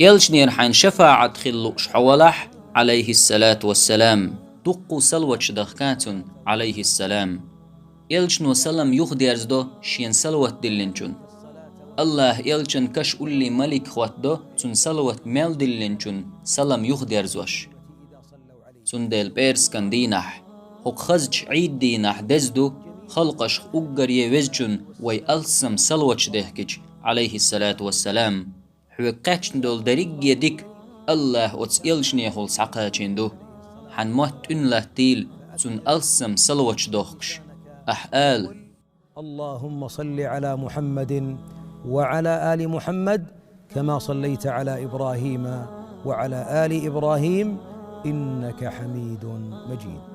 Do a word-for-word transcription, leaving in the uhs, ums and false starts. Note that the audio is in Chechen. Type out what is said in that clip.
Элчанера хьайна шафаӀат хила лууш хьо валахь, Ӏалайхиссалату вассалам, дуккха салаваташ дахка цунна, Ӏалайхиссалам. Элчано салам юхадерзадо шена салават диллинчунна. АллахӀа Элчан каш уллий малик хӀоттадо цунна салават мел диллинчунна салам юхадерзош. Цундела пӀераскан дийнахь, хӀокху хазачу Ӏийд дийнахь деза ду, халкъашха уггаре везачунна вай алссам салаваташ дехкича, Ӏалайхиссалату вассалам. Хьоьга кхаьчна долу дерриге дика АллахӀа оцу Элчанехула схьакхачийна ду. Хьан мотт тӀуьна латтийла, цунна алссам салаваташ дохкуш. Ахьа ала: اللهم صل على محمد وعلى آل محمد كما صليت على إبراهيم وعلى آل إبراهيم إنك حميد مجيد.